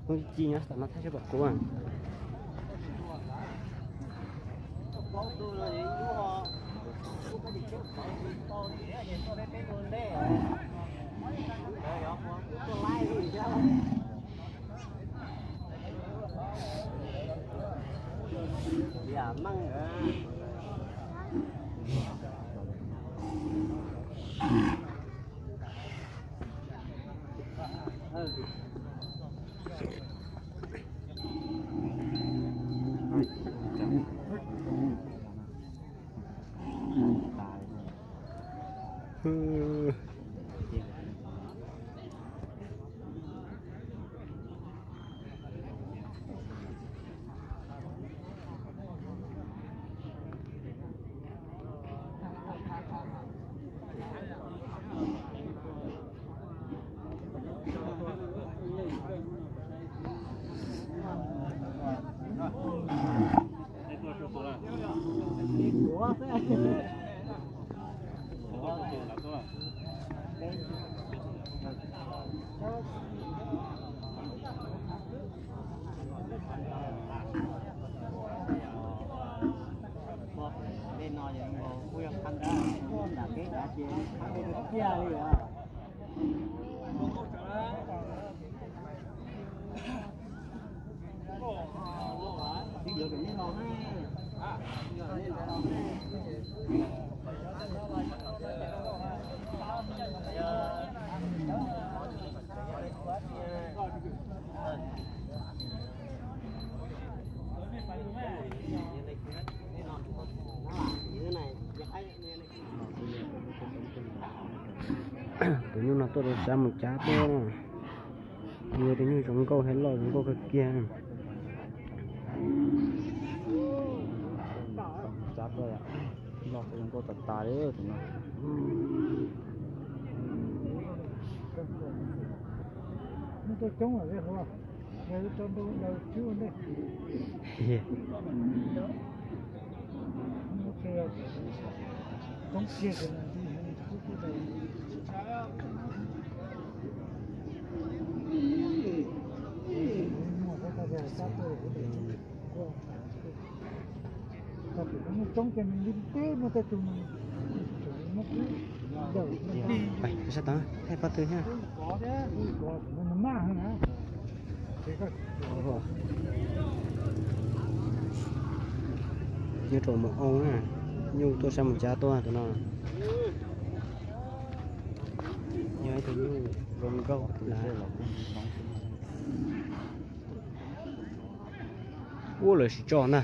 Kuv ci nyob tom no thaj tsam pom kuv. Tus nyuj no tuaj rau sab mus cav tuaj. Yog tus nyuj zoo nkauj thiab loj zoo nkauj kawg kiag. Loj zoo nkauj tas tas li tus no. Sab tod thaij pob tw thiab. Nyob rau mus oo na, nyuj tuaj sab mus cav tuaj tus no. Yog ib tug nyuj zoo nkauj lawm. Ua lawv sim tso na.